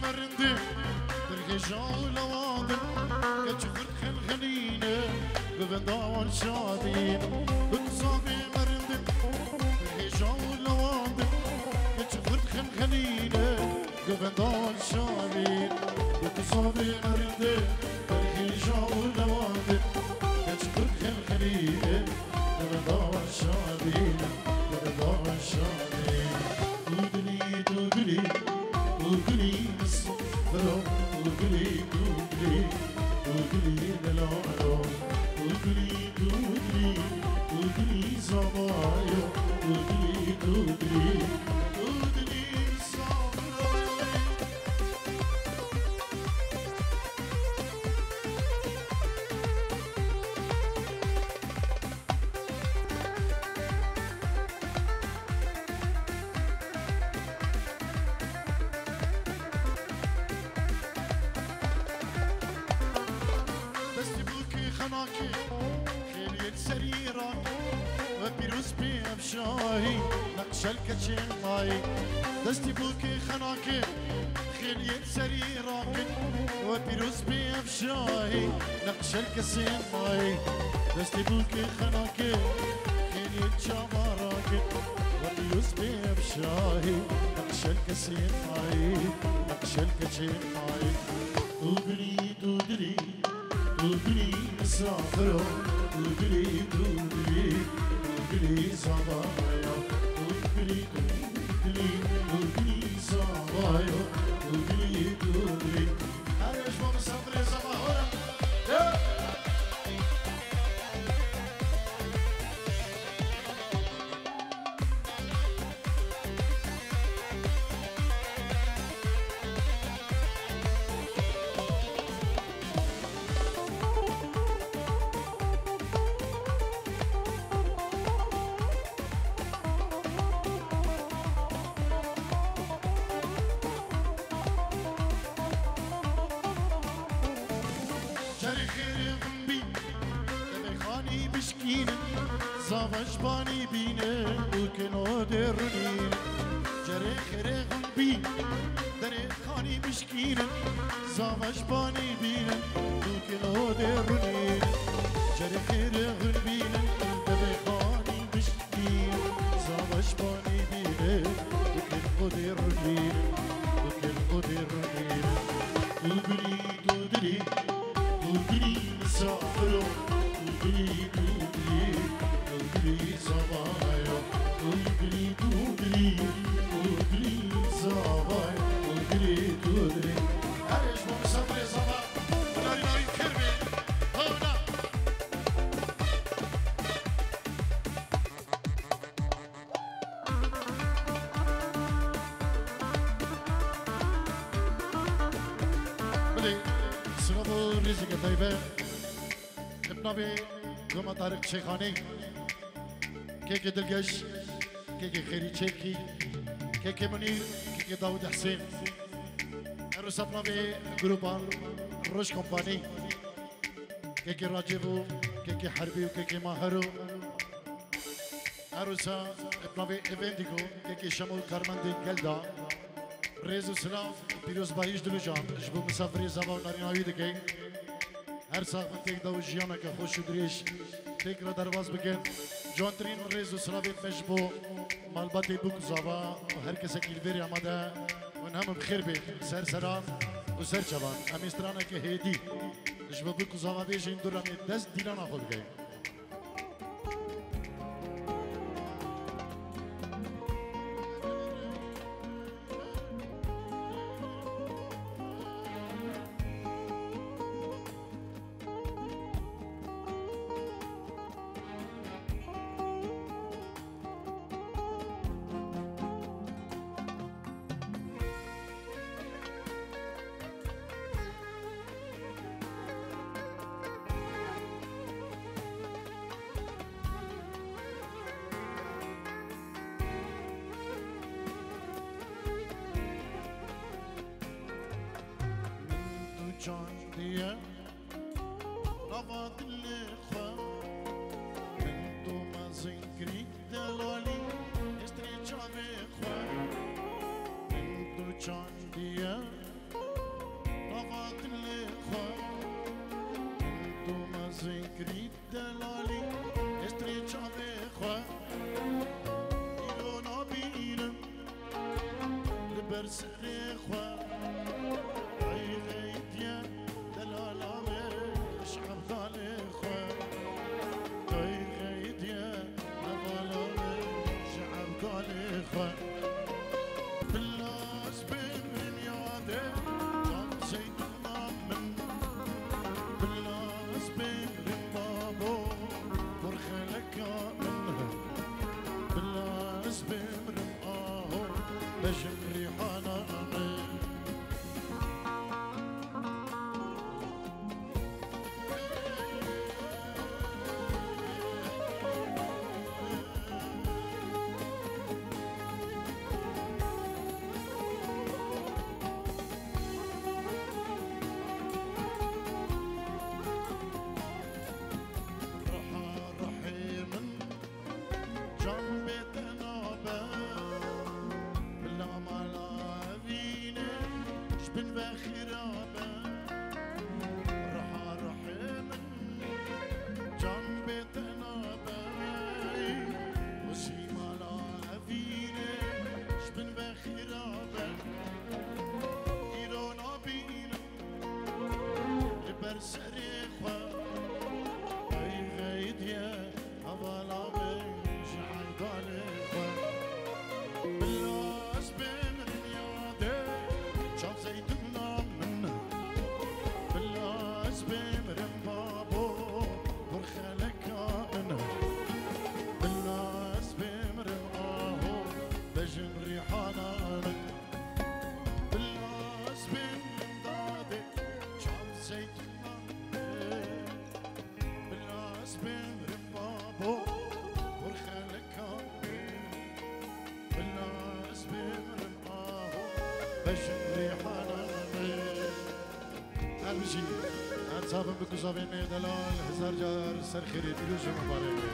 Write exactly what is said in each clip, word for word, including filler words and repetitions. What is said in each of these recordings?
Merindin, dirhêja û lewandin, keç xurt xelxelîne, bi vendawan şadîn. Bi kuzavê merindin, dirhêja û lewandin, keç xurt xelxelîne, bi vendawan şadîn. Bi kuzavê merindin, dirhêja û lewandin, keç xurt xelxelîne, bi vendawan şadîn, bi vendawan şadîn. Dudilî, dudilî, dudilî misafiro, dudilî, dudilî, dudilî delalo, dudilî, dudilî, dudilî zavayo, dudilî, dudilî, dudilî misafiro. Destî bûkê xenakê, xêliyê li serî rakê, we pîroz bê ev şahî, neqşel keçê mayî. Destî bûkê xenakê, xêliyê li serî rakê, we pîroz bê ev şahî, neqşel kesê mayî. Destî bûkê xenakê, xêliyê çava rakê, we pîroz bê ev şahî, neqşel kesê mayî, neqşel keçê mayî. Dudilî, dudilî, dudilî misafiro, dudilî, dudilî, dudilî zavaya, dudilî, dudilî, dudilî zavaya, dudilî, dudilî. Her ji bo misafirê zava hora. Cerê xêrê xunbî, devê xanî bişkînin, zava ji banî bînin, bûkên odê runîn. Cerê xêrê xunbî, derê xanî bişkînin, zava ji banî bînin, bûkên odê runîn. Cerê xêrê xunbînin, devê xanî bişkînin, zava ji banî bînin, bûkên odê runîn, bûkên odê runîn. Dudilî, dudilî, dudilî misafiro, dudilî, dudilî, dudilî zavaya, dudilî, dudilî, dudilî zavaya, dudilî, dudilî. Her ji bo misafirê zava, hunarî nayîn kir bê, hewna. Bilê, silav û rêzeke taybet. Bi navê Goma Tarîk Çêxanî, kekê Dilgeş, kekê Xêrî Çêkî, kekê Munîr, kekê Dawûd Hesên. Her wisa bi navê Grupa Roj Kompanî, kekê Racîv û kekê Herbî û kekê Mahir û Her wisa bi navê Evendîko, kekê Şemûl karmendê gel da. Rêz û silav, pîrozbahî ji dilûcan ji bo misafirê zava û narîna wî dike. Her sax bin têk da û jiyaneke xweş û dirêj têk re derbas bikin. Ciwantirîn rêz û silavê me ji bo malbatê bûk û zava û her kesekî li vêrê amade hûn hemû bi xêr bên. Ser seran û ser çavan. Em ê straneke hêdî ji bo bûk û zava bêjin, dû re em ê dest dîlana xwe bigeyin. Min tu çandiye nava dilê xwe, min tu mezin kirî delalî, estrê çavê xwe, min tu çandiye. Serê xwe, ey xeydiye delala min, ji evdalê xwe. Ey xeydiye hevala min, ji evdalê xwe. Bila ez bimrim yadê çav zeytûna min. Bila ez bimrim babo, kurxeleka min. Bila ez bimrim aho, bejim rîhana min. Ruha ruhê min, can bê te nabe, bila mala evînê ji bin ve xirabe. Ruha ruhê min, can bê te nabe, wesî mala evînê ji bin ve xirabe. Îro nabînim li ber serê xwe, ey xeydiye hevala min, ji evdalê xwe. Bila ez bimrim yadê çav zeytûna min. Bila ez bimrim babo, kurxeleka min. Bila ez bimrim aho, bejim rîhana min. Bila ez bimrim dadê çav zeytûna min. Bila ez bimrim babo, kurxeleka min. Bila ez bimrim aho, bejim rîhana min. Her bijî, her çavin bi ku zavên me delal, hezar car ser xêrê pîroz û mibarek be.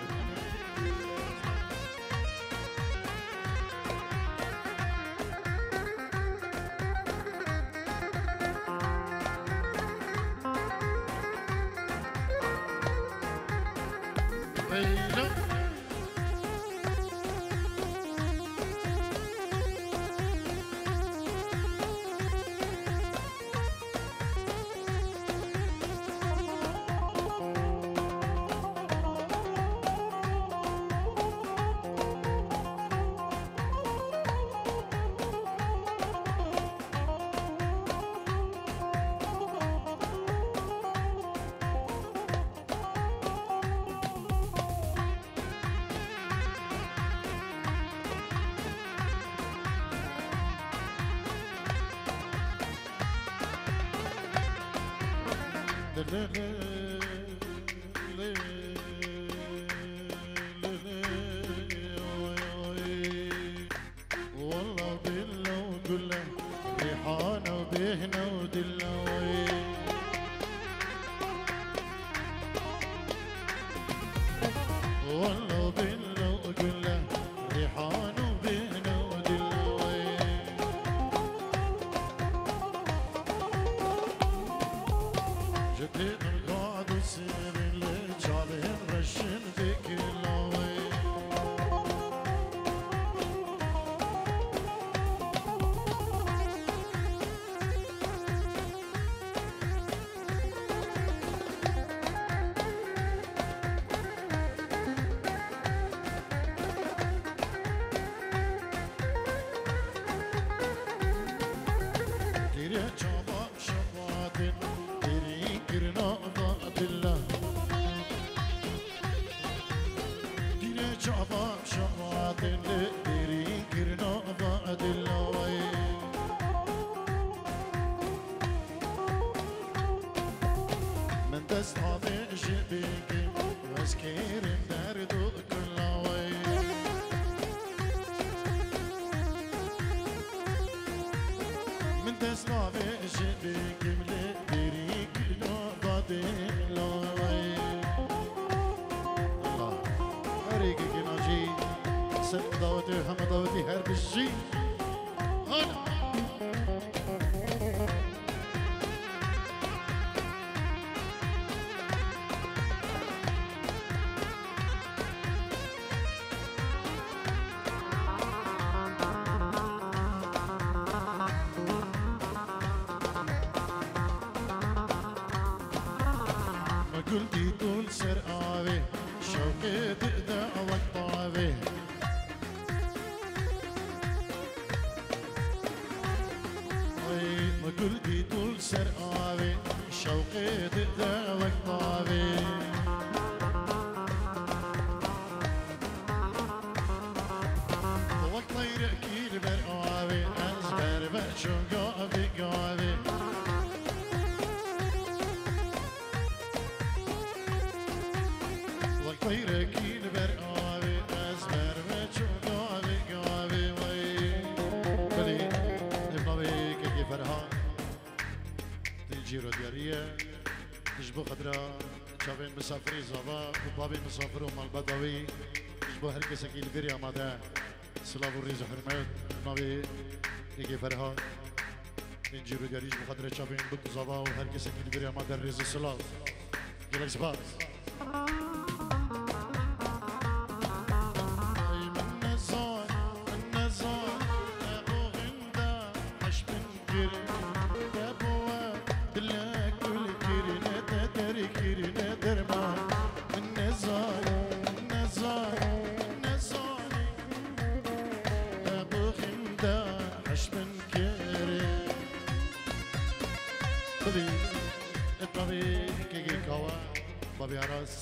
Walla billa û gulle, rîhane û bêhne û dille wê. Walla billa û gulle, rîhane û bêhne û dille wê. Ji tê min gad û sêvên li çavên reşin vê kila wê. Tîrê çava şefatin, tîrî kirina va dilla. Tîrê çava şefatin, tîrî kirina va dilla wê. Min dest avê ji bêkê, ez kêrên derd û kila wê. Min dest avê ji bêkê, lê bêrî kila dadê la wê. Allah. Her yekê nacî ser dawetê, heme dawetî her bijî. Hadi. Gul dît û li ser avê, şewqê dide wek tavê. Ay, min gul dît û li ser avê, şewqê dide wek tavê. Wek teyrekî li ber avê, ez ber ve çûm gavê gavê. Wek teyrekî li ber avê, ez ber ve çûm gavê gavê wey. Belê, ev navê kekê Ferhan. Tê cîro diyarî ye. Ji bo xatira çavên misafirê zava û bavê misafir û malbata wî, ji bo her kesekî li vêrê amade, silav û rêz û hurmet. Navê kekê Ferhan. Tê cîro diyarî ji bo xatira çavên bik û zava û her kesekî li vêrê amade rêz û silav. Gelek spas. Ay min nezan, min nezan, te oxinda heş bin kir, te bo we dilek gul kir, ne te der kir, ne derman. Min nezan, min nezan, min nezan, te oxinda heş bin kir. Bilî, ev navê kekê Kawa, Babê Aras.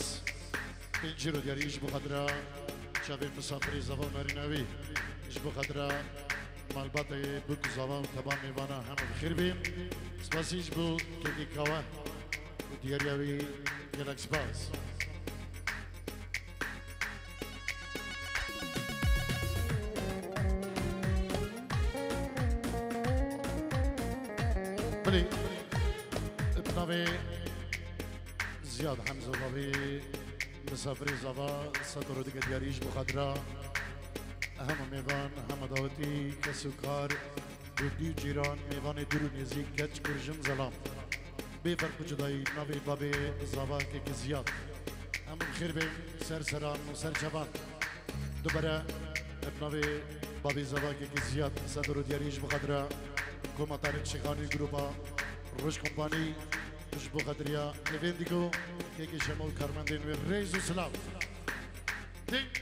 Pêncî ro diyarî ji bo xatira çavên misafirê zava û narîna wî, ji bo xatira malbatê bûk û zava û teba mêvana hemû bi xêr bên. Spasî ji bo kekê Kawa û diyariya wî, gelek spas. Bilî, bi navê Ziyad Hemze Zavî, misafirê zava, sed û dike diyarî ji bo xatira hema mêvan, hema dawetî, kes û kar, gundî û cîran, mêvanê dûr û nêzîk, keç, kurjin, zelam. Bê ferq û cudayî navê babê zava kekê Ziyad. Em bi xêr bên ser seran û ser çavan. Dubare, ev navê babê zava kekê Ziyad, sed û diyarî ji bo xatira Koma Tarîk Şêxanî, grupa Roj Kompanî, ji bo xatiriya Evêndîgo, kekê Şemo û karmendên wê rêz û silav. Ding.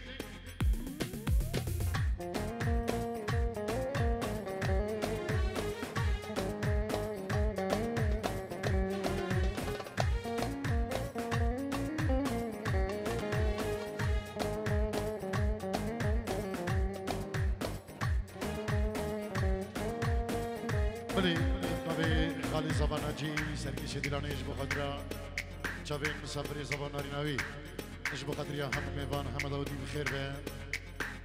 Bilî, navê xalê zava Nacî, serkêşê Dîlanê, ji bo xatira çavên misafirê zava narîna wî. Ji bo xatiriya hemû mêvan, hemû dawetî bi xêr be.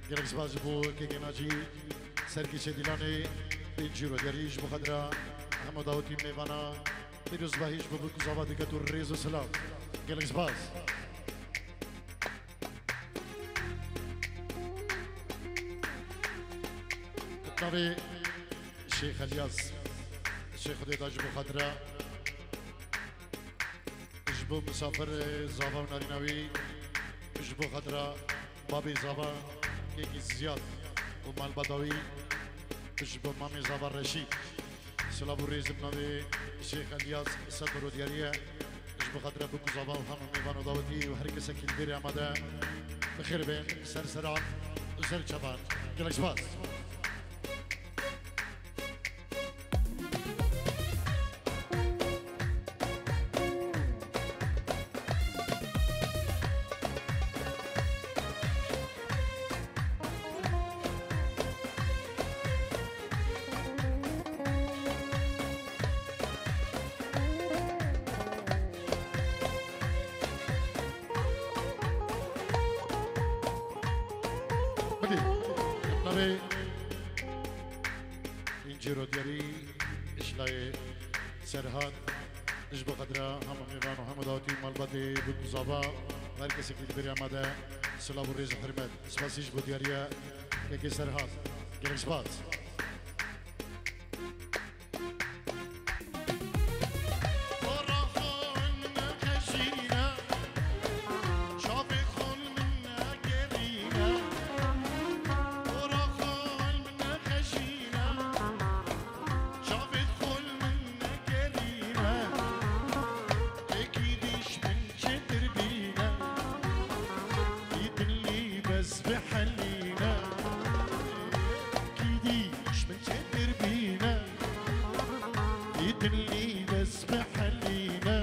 Gelek spas ji bo kekê Nacî, serkêşê Dîlanê, pêncî ro diyarî ji bo xatira hemû dawetî mêvana, pîrozbahî ji bo bûk û zava diket û rêz û silav. Gelek spas. Navê Şêx Elyas, Şêx Xwedê da ji bo xatira, ji bo misafir, e, zava û narîna wî, ji bo xatira babê zava, kekî Ziyad û malbata wî, ji bo mamê zava Reşîd. Silav û rêz bi navê Şêx Elyas, sed û diyarî ye. Ji bo xatira bûk û zava û hemû mêvan û dawetî û her kesekî li vêrê amade, bi xêr bên, ser seran û ser çavan. Gelek spas. Bidî, navê Încîro Diyarî, Işlayê Serhat, ji bo xatira hemû mêvan û hemû dawetî malbatê bûk û zava, her kesekî li vêrê amade, silav û rêz û hurmet. Spasî ji bo diyariya kekê Serhat. Gelek spas. Dilî bes bi helîne.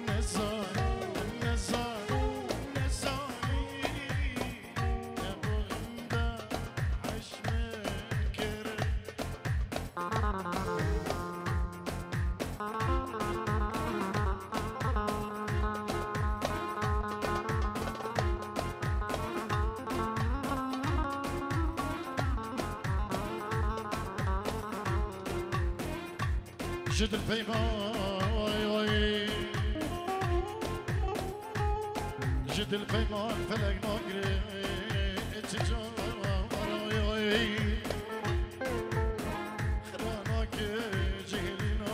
Nezan, nezan, nezanî. Ne bixim de eşme kir. Ji dilpeyman, oy, oy. Ji dilpeyman felek nagire, çi car, oy, oy. Xira nake cihilîna,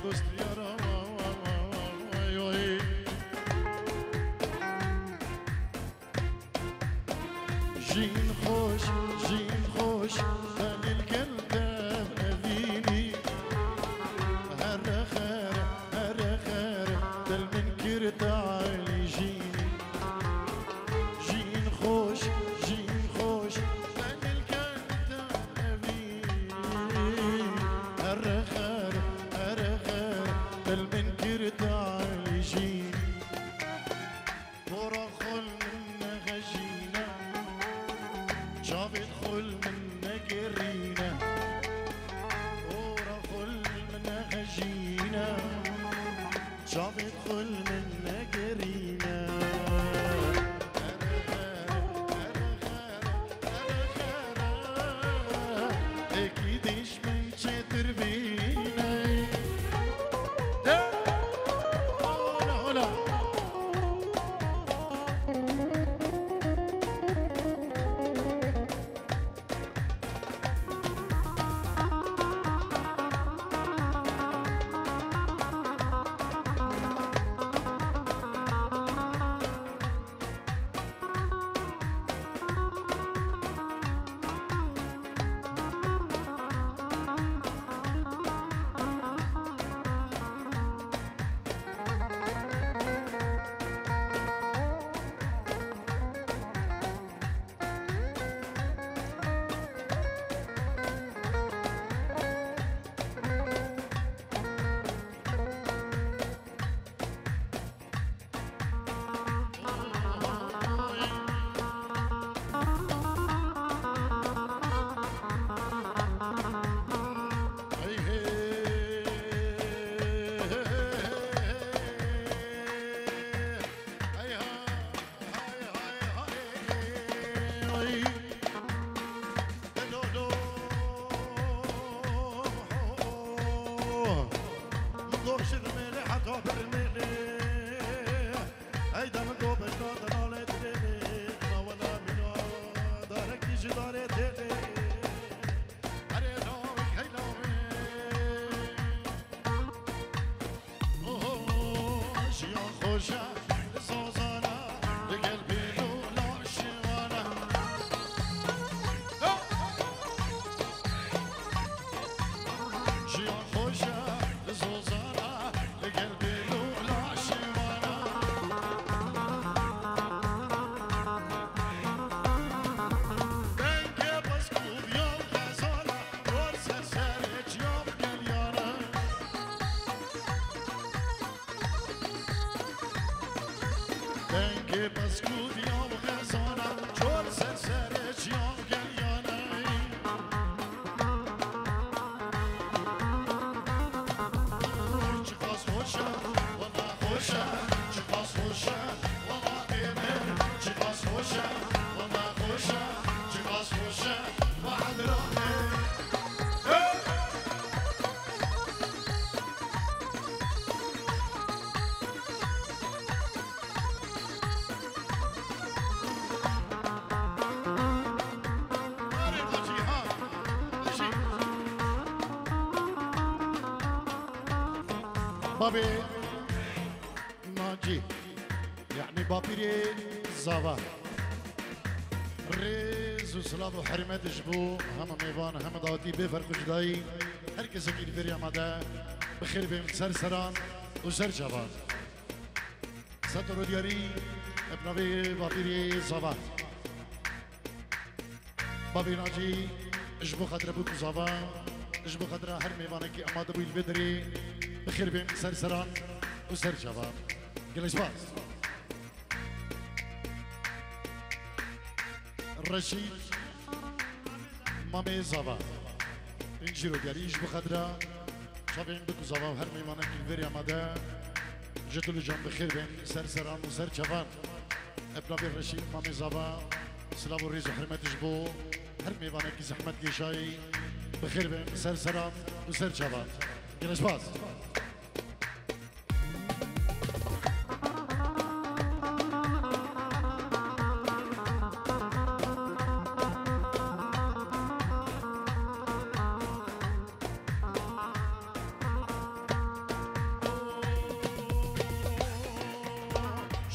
dost yara, oy, oy. Jîn xweş, jîn xweş, delîl gel dev evînî. Here xere, here xere, dil min kir tealî jînî. Jîn xweş, jîn xweş, delîl gel dev evînî. Here xere, here xere, dil min kir tealî jînî. Gora xul min nexejîne, çavêt xul min negerîne. Gora xul min nexejîne, çavêt xul min negerîne. Ekî dîş min çêtir bîne. De, ola, ola. Min got şirmêlê heta birmêlê. Heyda min got beşna delal ê dilê min. Na wela mîna darekî ji darê têlê. Erê lawik hey lawik. Oho, jiyan xweş e, li Zozana, li gel Bêlo laşiwana. Jiyan xweş e, li Zozana, li gel Bêlo laşiwana. Dengê piskûviya û xezala, dor ser serê çiya gelyana. Dengê piskûviya û xezala, çor ser serê çiya gelyane. Çiqas xweş e, wela xweş e, çiqas xweş e, wela têmir, çiqas xweş e, wela xweş e, çiqas xweş e, wela xweş e. Babê Nacî, yanî bapîrê Zava. Rêz û silav û hurmet ji bo hema mêvan, hema dawetî bê ferq û cudayî. Her kesekî li vêrê amade, bi xêr bê min ser seran û ser çavan. Setor û diyarî, bi navê bapîrê Zava. Bavê Nacî, ji bo xatirê bûk û Zava, Ji bo xatira her mêvanekî amade bûyî li vê derê bi xêr bên ser seran û ser çavan. Gelek spas. Reşîd Mamê Zava. Pêncî rodiyarî ji bo xatira çavên bik û zava û her mêvanekî li vêrê amade. Ji dilu can bi xêr bên ser seran û ser çavan. Ev navê Reşîd Mamê Zava, silav û rêz û hurmet ji bo her mêvanekî zehmet kêşayî, bi xêr bin ser seran û ser çavan. Gelek spas.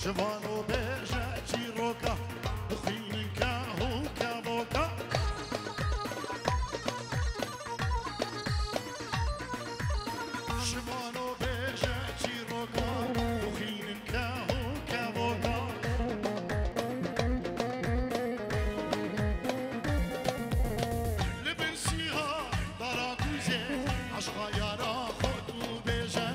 Ji vano bêje çîroka, dixwînin keh û kevoka. Ji vano bêje çîroka, dixwînin keh û kevoka. Li bin sîha dara dûzê, eşqa yara xwe tu bêje.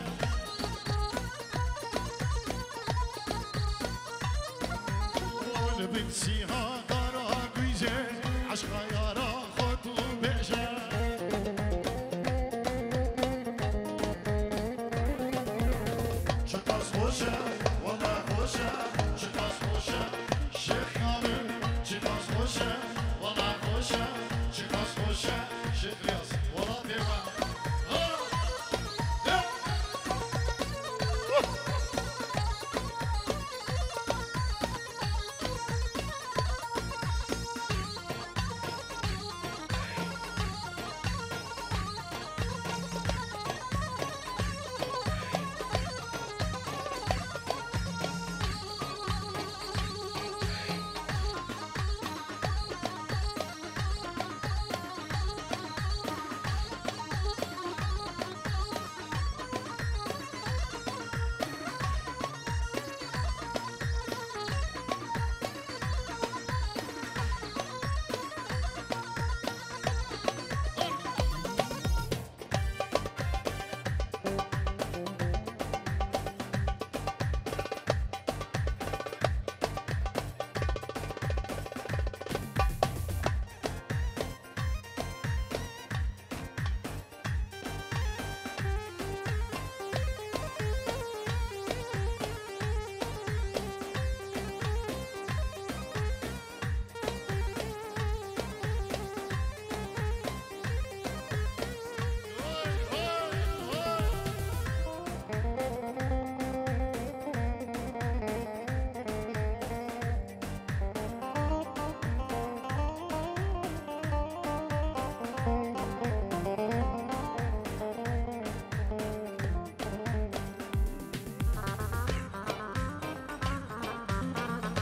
Li bin sîha dara dûzê, eşqa yara xwe tu bêje. Çiqas xweş e, wele xweş e, çiqas xweş e. Şêx Kamil, çiqas xweş e, wele xweş e, çiqas xweş e. Şêx Riyaz, welatê me. Ha! Ya!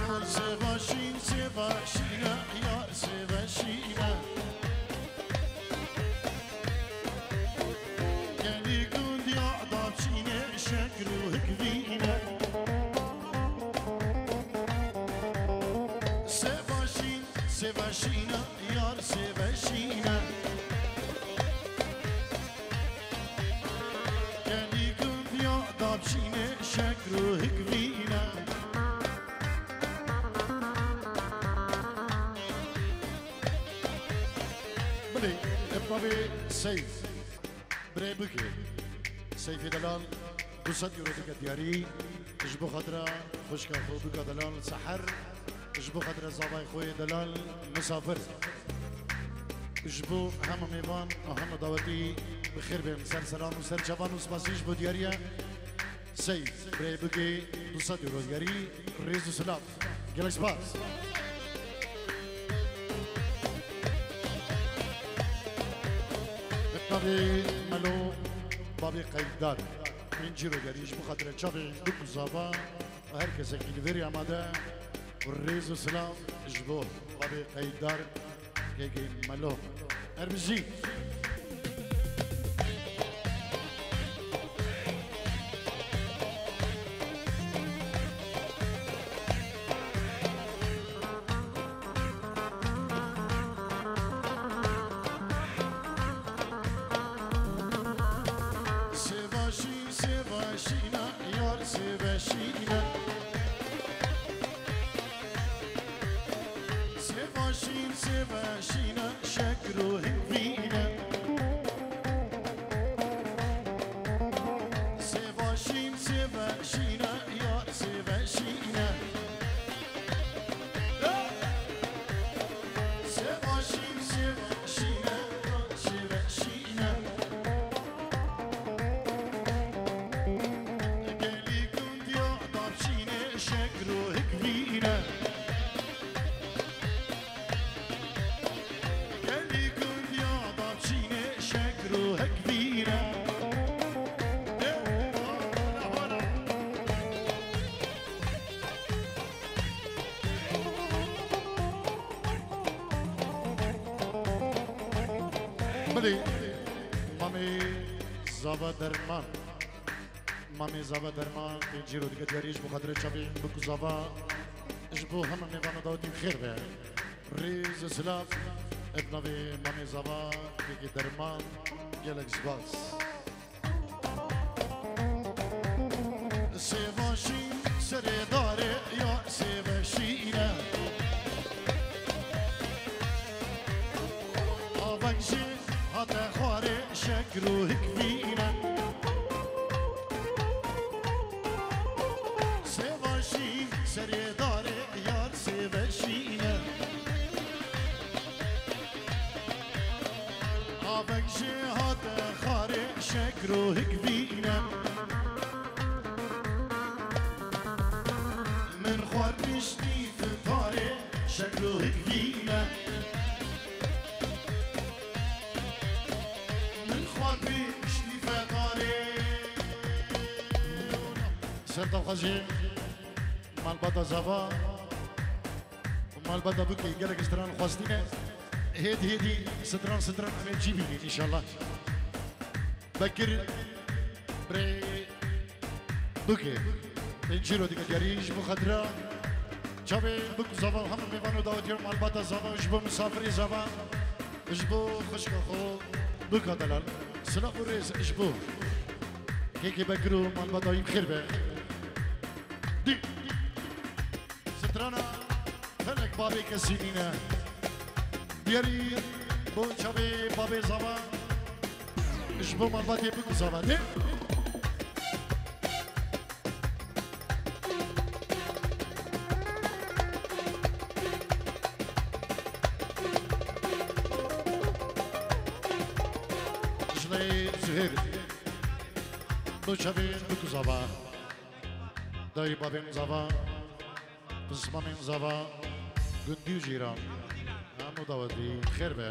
Yar sêva şîn, sêva şîne, yar sêve şîne. Gelî gund ya da şîne, şekr û hikvîne. Sêva şîn, sêve şîne, yar sêve şîne. Gelî gund ya da şîne, şekr û hikvîne. Bilê, ev navê Seyf. Birê bike. Seyfê Delal du sed euro dike diyarî. Ji bo xatira xwişka xwe bika Delal Seher. Ji bo xatira zavayê xwe yê Delal Misafir. Ji bo hema mêvan û hema dawetî bi xêr bên ser seran û ser çavan û spasî ji bo diyariya. Seyf, birê bike du sed euro diyarî, rêz û silav. Gelek spas. Navê Melo Babê Qeydar. Pêncî ro diyarî ji bo xatire çavê bik û zava û her kesekî li vêrê amade û rêz û silav ji bo Babê Qeydar. Kekê Melo. Her bijî. Belê, Mamê Zava Derman. Mamê Zava Derman, pêncî ro dike diyarî ji bo xatirê çavê bik û zava, ji bo heme mêvana dawetî bi xêr be. Rêz û silav, ev navê Mamê Zava, kekê Derman, gelek spas. Sêvaşî serê darê ya sêveşîne. Avek jî hate xwarê şekr û hikvîne. Sêvaşî serê darê yar sêveşîne. Avek jê hate xarê şekr û hikvîne. Min xwar piştî fitarê şekr û hikvîne. Min xwar piştî fetarê. Ser tavxazê malbata zava. Malbata bikê gelek stran xwestîne. Hêdî hêdî stran stran em ê cî bînin înşallah. Bekir birê bikê. Pêncî ro dike diyarî ji bo xetira çavê bik û zava hemû mêvan û dawetiyên malbata zava ji bo misafirê zava ji bo xwişka xwe bika delal. Silav û rêz ji bo kekê Bekir û malbata wî bi xêr be. Dî. Strana felek babê kesî nîne. Diyarî bo çavê babê zava. Ji bo malbatê bik û zava de. Jilê Zuhêr. Bo çavê bik û zava. Dayî babên zava. Pismamên zava, gundî û cîran. Hemû dawetî xêr be.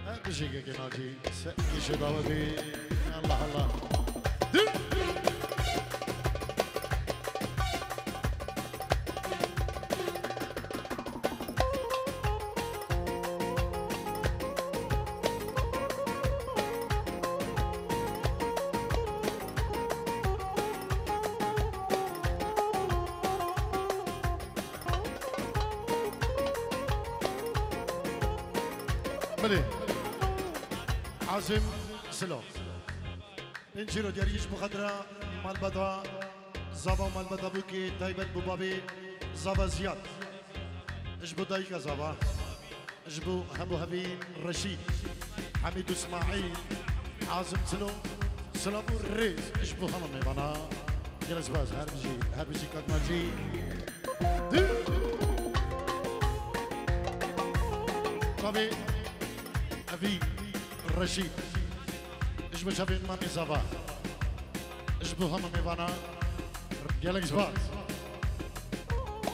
Her bijî kekê Nacî, se kişê dawetî. Allah Allah. Belê. Azim Silo. Pêncî ro diyarî ji bo xetira malbata zava û malbata bûkê taybet bo babê zava Ziyad. Ji bo dayika zava. Ji bo hemû hevî Reşîd, Hemîd û Ismaîl, Azim Çilo, silav û rêz ji bo hemû mêvana. Gelek spas, her bijî, her bijî kak Nacî. Çavê evî Reşîd. Ji bo çavên Mamê Zava. Ji bo hemû mêvana gelek spas.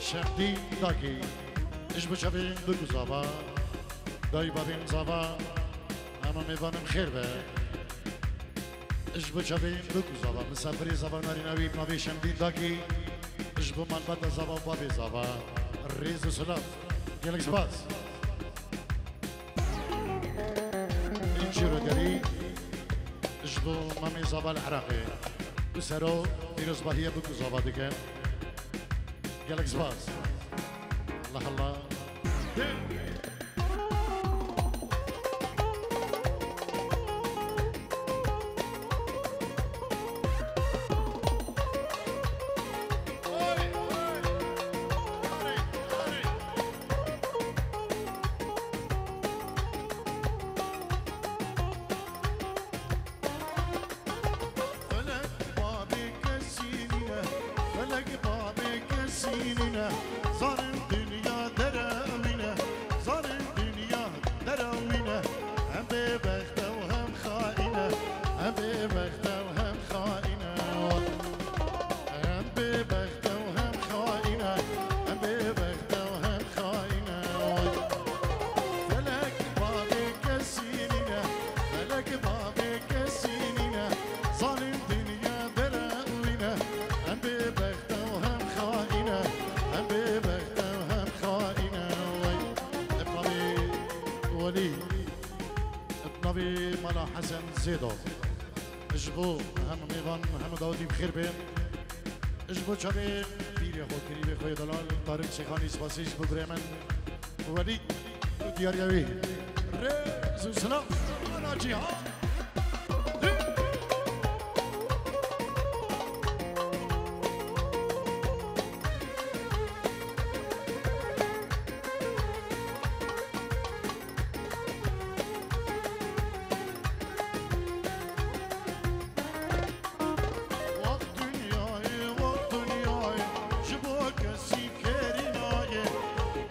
Şevdîn Dakî. Ji bo çavên bik û zava. Dayî babên zava. Hemû mêvanên xêr be. Ji bo çavên bik û zava. Misafirê zava narîna wî navê Şevdîn Dakî. Ji bo malbata zava û babê zava. Rêz û silav. Gelek spas. Înçîro derî ji bo Mamê Zava li Iraqê. Bi sero pîrozbahiyê bik û zava dike. Gelek spas. Allah Allah. Felek babê kesî nîne, felek babê kesî nîne, zarin dinya derewîne, Sen Zêdo. Ji bo hemû mêvan, hemû dawetî bi xêr bên. Ji bo çavê pîrê xwe, kirîbê xwe yê delal, Tarîk Şêxanî, spasî ji bo birê min. Welî û diyariya wî. Rêz û silav. Ana cîhan. Waq dinyayê, waq dinyayê, ji bo kesî kêrî nayê.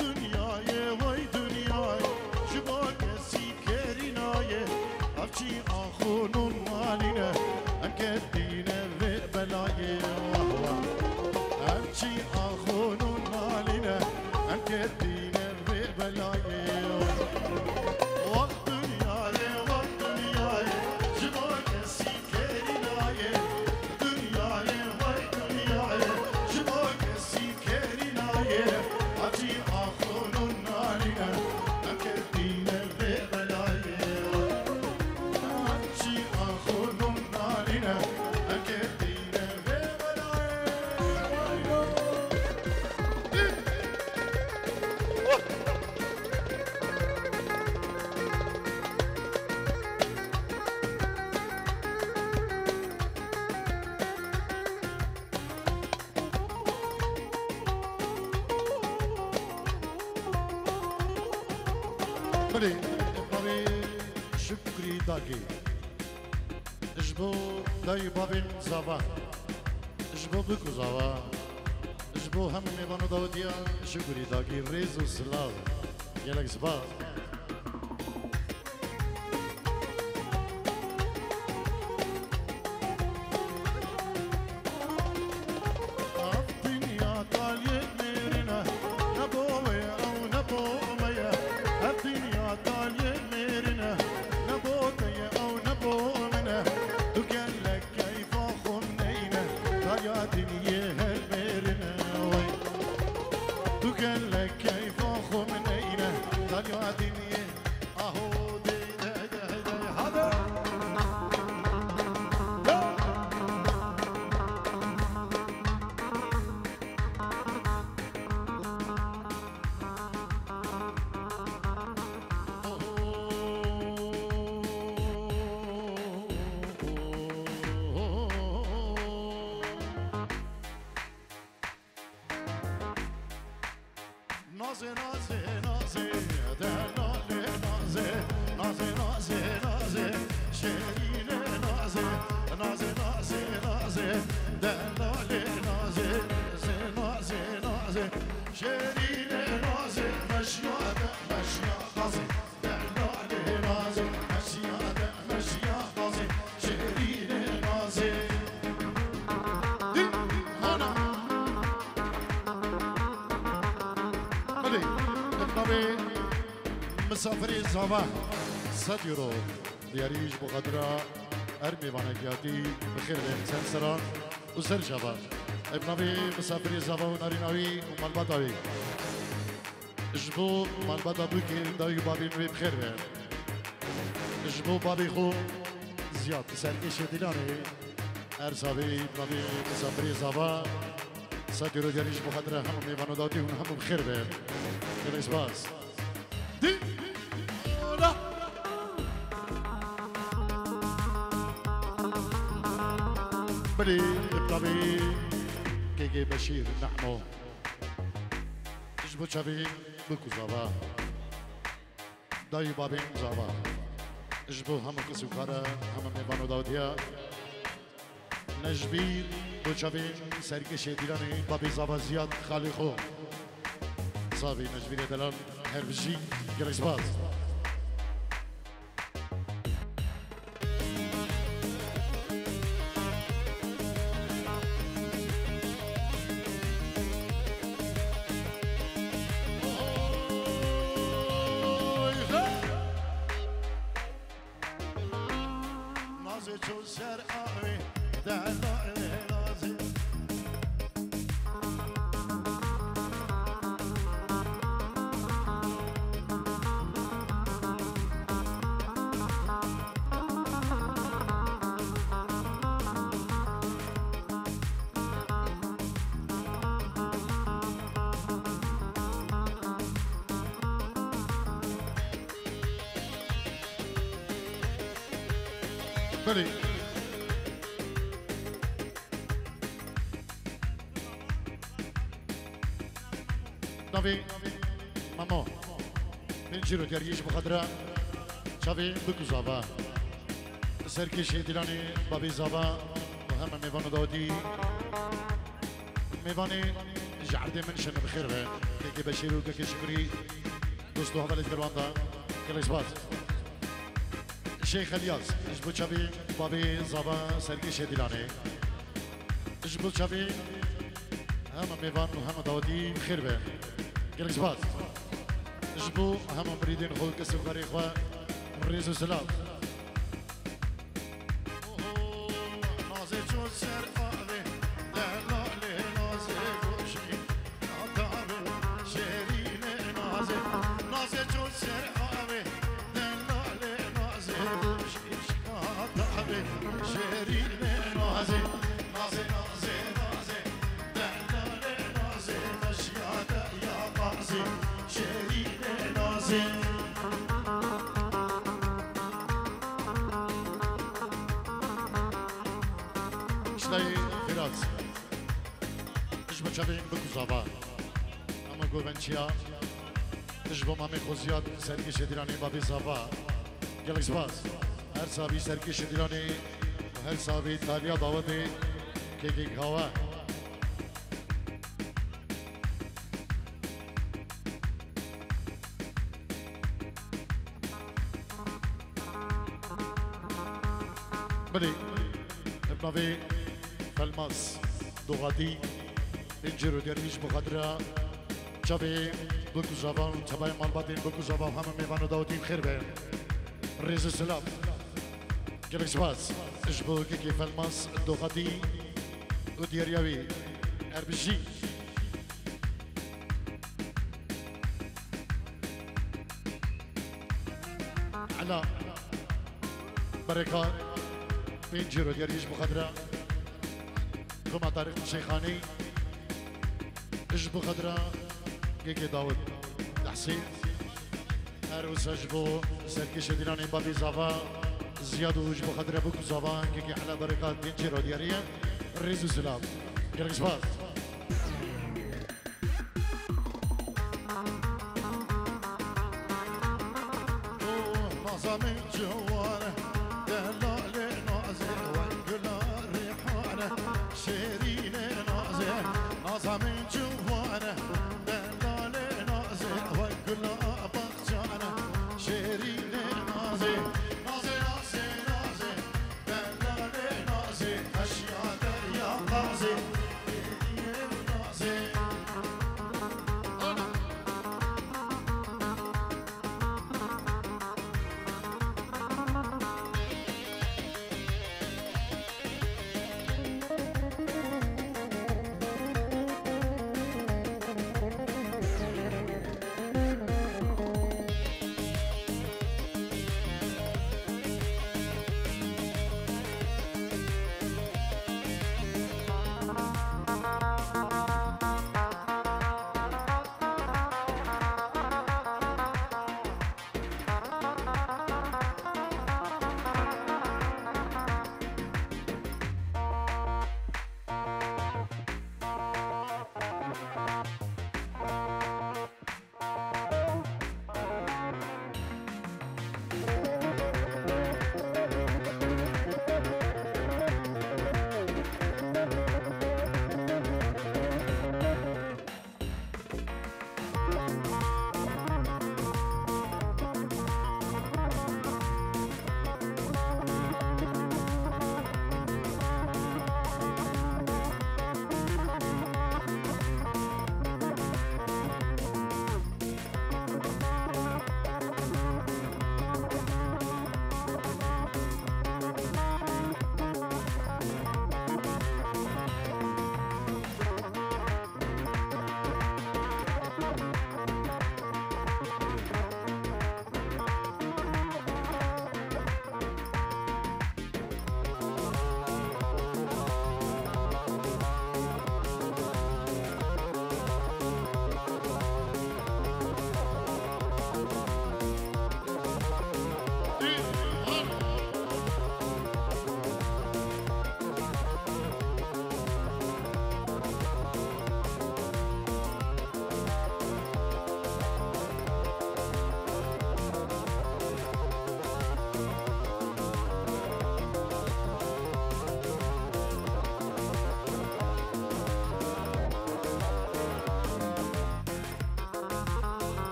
Dinyayê, wey dinyayê, ji bo kesî kêrî nayê. Ev çi axûn û nalîne, em ketîne vê belayê. Wah, wah. Ev çi axûn û nalîne, em ketîne vê belayê. Waq dinyayê, waq dinyayê, ji bo kesî kêrî nayê. Dinyayê, wey dinyayê, ji bo kesî kêrî nayê. Acî axûn û nalîne, em ketîne vê belayê. Acî axûn û nalîne, em ketîne vê belayê. Belê, bavê Şukrî Dagî. Ji bo dayî û bavên zava. Ji bo bik û zava. Ji bo hemû mêvan û dawetiya Şukrî Dagî rêz û silav. Gelek spas. Ev dinya taliyê mêrine, ne bo wê ew ne bo me ye. Ev dinya taliyê mêrine, ne bo te ye ew ne bo min e. Tu gelek keyfa xwe neyne, taliya dinyê her mêrine wey. Tu gelek keyfa xwe neyne, taliya dinyê. Aho dey dey dey dey hadi. Nazê, nazê, nazê, delalê nazê, nazê, nazê, nazê, şêrînê nazê, nazê, nazê, nazê, delalê nazê, zê, nazê, nazê, şêrînê nazê, meşya de, meşya nazê. Delalê nazê, meşiya de, meşiya nazê, şêrînê nazê. Dî, hana. Belê, ev navê misafirê zava sed euro. Diyarî ji bo xatira her mêvanek hatî bi xêr ve çend seran û ser çava. Ev navê misafirê zava û narîna wî û malbata wî. Ji bo malbata bûkê dayî û bavên wê bi xêr be. Ji bo bavê xwe Ziyad, serkêşê Dîlanê, her savê bavê misafirê zava, sed euro diyarî ji bo xatira hemû mêvan û dawetî hûn hemû bi xêr be. Gelek spas. Dî-, Bilî, bavê Kêkê Beşîr Nehmo. Ji bo çavê bûk û zava. Dayî û bavên zava. Ji bo hemû kes û kare, hemû mêvan û dawetiya. Nejbîr bo çavên serkêşê Dîlanê, bavê zava Ziyad xalê xwe. Savê Nejbîrê delal her bijî, gelek spas. Nazê çû ser avê, delalê nazê. Belê. Navê Memo. Min cîro diyariyê ji bo xatira çavê Bikû Zava. Serkêşê Dîlanê Babê Zava û heme mêvan û dawetî. Mêvanê ji erdê min şeme bi xêr ve. Kekê Beşîr û kekê Şikrî, dost û hevalê di derwan de. Gelek spas. Şeyh Elyas, ji bo çavê Babê Zava Serkêşê Dîlanê. Ji bo çavê hema mêvan û hema dawetî bi xêr be. Gelek spas. Ji bo hema mirîdên xwe, kesûkarê xwe, rêz û silav. Nazê çû ser avê, delalê nazê goşî, nadarû şêrînê nazê. Nazê çû ser avê, delalê nazê goşî, nadarê şêrînê nazê. Nazê, nazê, nazê, delalê nazê, meşya de ya bazê, şêrînê nazê. Şilay Firaz. Ji bo çavê Bikû Zava. Ama govençiya. Ji bo mamê Xoziyat, serkêşê Dîlanê Babê Zava. Gelek spas. Her savî serkêşê Dîlanê, her savî taliya dawetê kekê Gawa. Belê, ev navê Felmaz Doxatî, Pêncîr û Derwîş bi xatira çavê Bikû Zava û tebayê malbatên Bikû Zava û heme mêvan û dawetî bi xêr be. Rêz û silav. Gelek spas. Ji bo kekê Felmaz Doxatî û diyariya wî. Erbijî. Ela Bereka, Pêncîr û Derwîş bi xatira Koma Tarîx Şeyxanî, ji bo xatira Kekê Dawid Dehsî. Her wisa ji bo serkêşê Dîlanê Babî Zava Ziyad û ji bo xatira Bûk Zava Kekê Ela Bereka, Pêncîr û Diyariye. Rêz û silav. Gelek spas. Naza min ciwan e, delalê nazê, wek gula rîhan e, şêrînê nazê. Naza min ciwan e, delalê nazê, wek gula baxçan e, şêrînê nazê. Nazê, nazê, nazê, delalê nazê, eşya derya qazê, şêrînê nazê.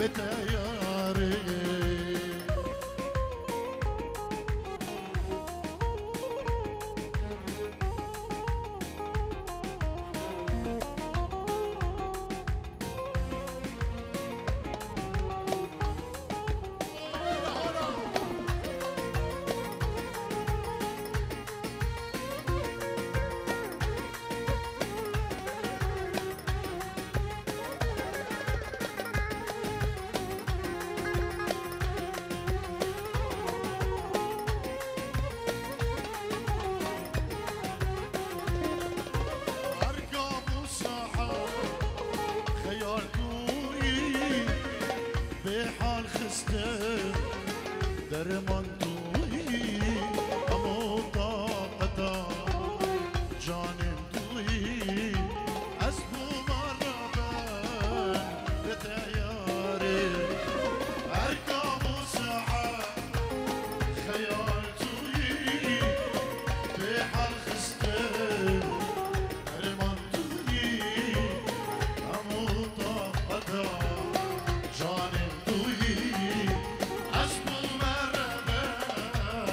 Te yarê. Her gam û saet xeyal tu yî, bê hal xiste derman tu yî, hemû taqeta canê tu yî. Ez bûma reben bi te yarê. Her gam û saet xeyal tu yî, bê hal xiste derman tu yî, hemû taqeta canê tu yî. Ez bûma reben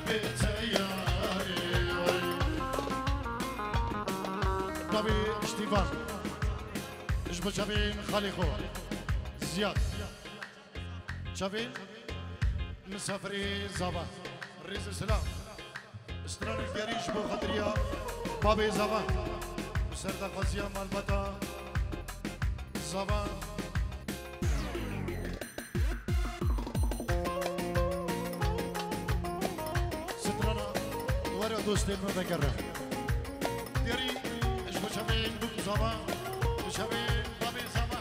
bi te yarê. Tabî piştîvan ji bo çavên xalê xwe Ziyad. Çavên misafirê Zava. Rêz û selam. Stranê gerî ji bo xatiriya babê Zava. Bi ser daxwaziya malbata Zava. Strana were dostên me vegere. Derî ji bo çavên bûk Zava, bi çavên babê Zava.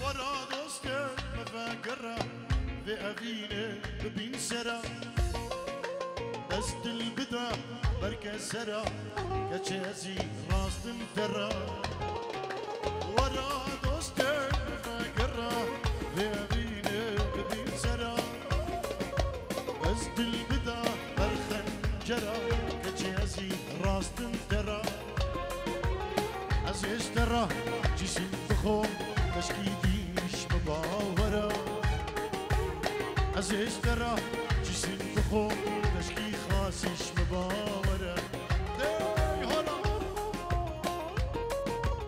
Wera dostê me vegere, vê evînê bibîn sera. Ez dil bida ber kesera, keçê ezî rastim tera. Wera dostê me vegere, vê evînê bibîn sera. Ez dil bida ber xencera, keçê ezî rastim tera. Ez ê ji te re cîsîn bixwim, teşkî dîş mi bawere. Ez ê ji te re cîsîn bixwim, teşkî xasîş mi bawere. Dey hala.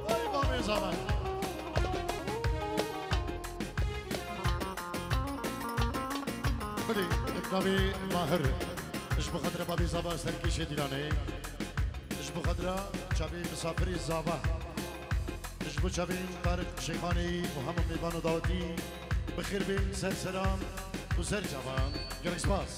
Vay babê zaman. Bilî, navê Mahir. Ji bo xatirê babê Zava serkêşê Dîlanê. Ji bo xatira çavê misafirê Zava. Ji bo çavên Tariq Şêxanî û hemû mêvan û dawetî bi xêr bên ser seran û ser çavan. Gelek spas.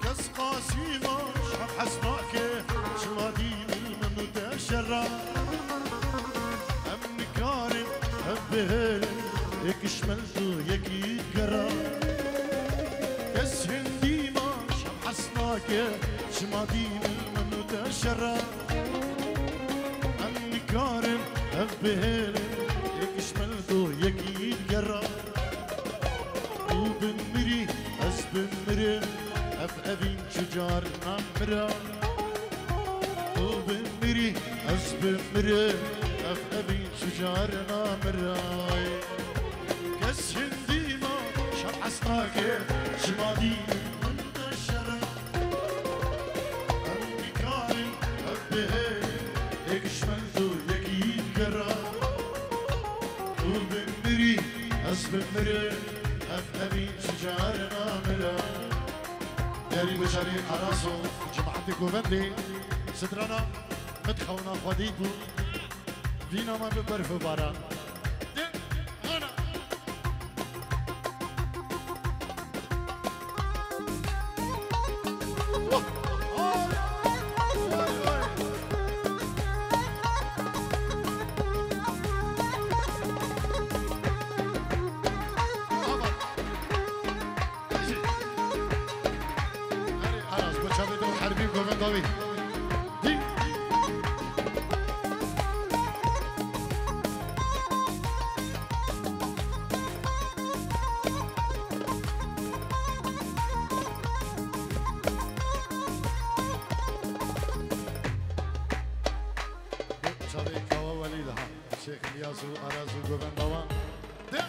Kes qasîma şev hez nake, çima dînin min û te şer e. Em nikarin hev bihêlin, yek ji me li tu yekî digere. Kes hindî ma şev hez nake, çima dînin min û te şer e. Em nikarin hev bihêlin, yek ji me li tu yekî digere. Tu bimirî, ez bimirim, ev evîn çi car namira. Tu bimirî, ez bimirim, ev evîn çi car namira. Şima dî min de şer e. Em nikarin hevdihê êk ji mend û yekî digera. Tu bimirî, ez bimirim, ev evîn ji car namira. Yarî bi çavê Aras û cemaetê govendê strana min dixewna xwedî bû. Vîna me bi berf û baran. De, ana. Aras, bo çavê te herbî govenda wî. Dî. Çavê Kawa Welî daha. Şêx Îlyas û Aras û govenda wan. De.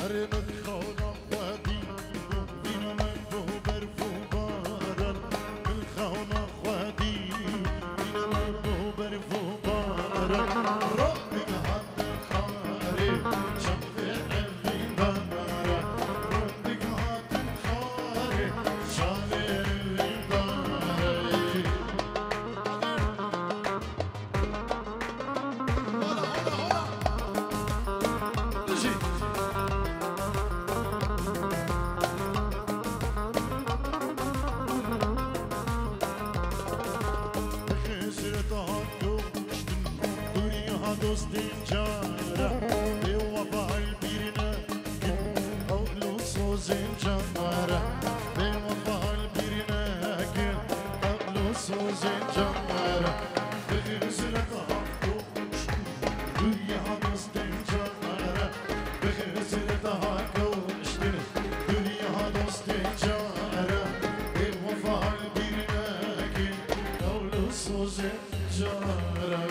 Erê min xewna xwedî, vîna min bo berf û baran. Min xewna xwedî, vîna min bo berf û baran. Rondek hatin xarê, çavê evîn dara. Rondek hatin xarê, çavê evîn dara. Hola, hola, hola. Bijî. Bi xesreta hat kuştin, dûriya dostên cara. Bêwefa li bîr nekin, ew li sozên cara. Bêwefa li bîr nekin, ew li sozên cara. Bi xesreta hat Dûriya dostên cara, bi xesreta hat kuştin. Dûriya dostên cara, bêwefa li bîr nekin, ew li sozên cara.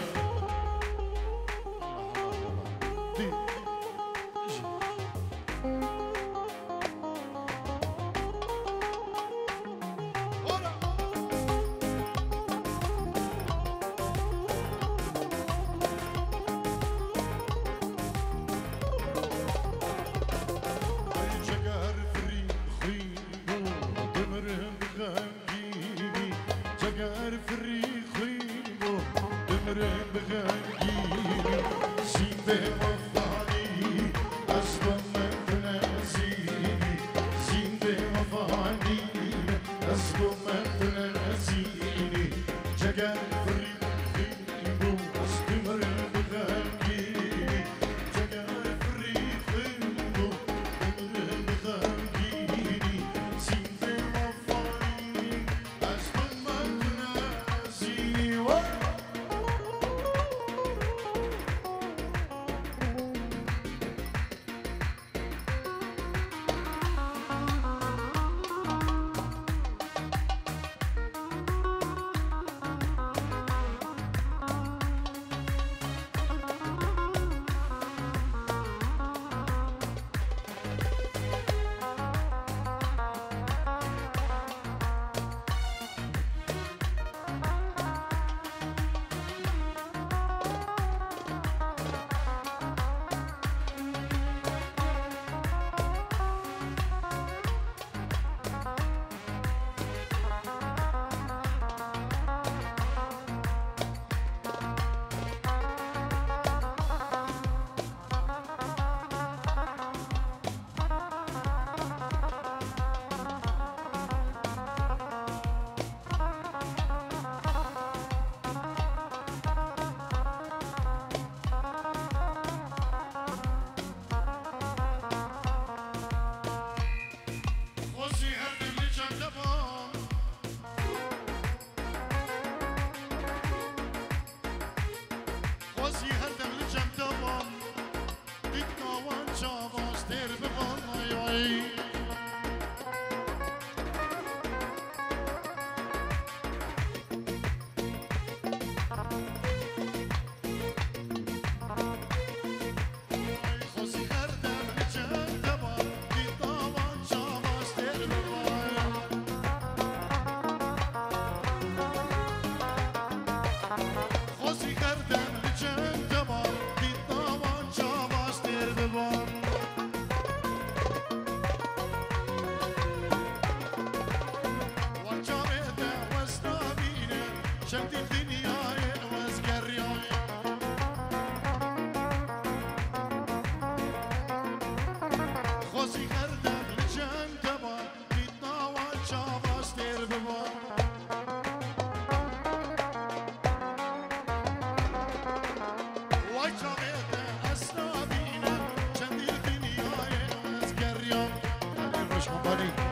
Danî.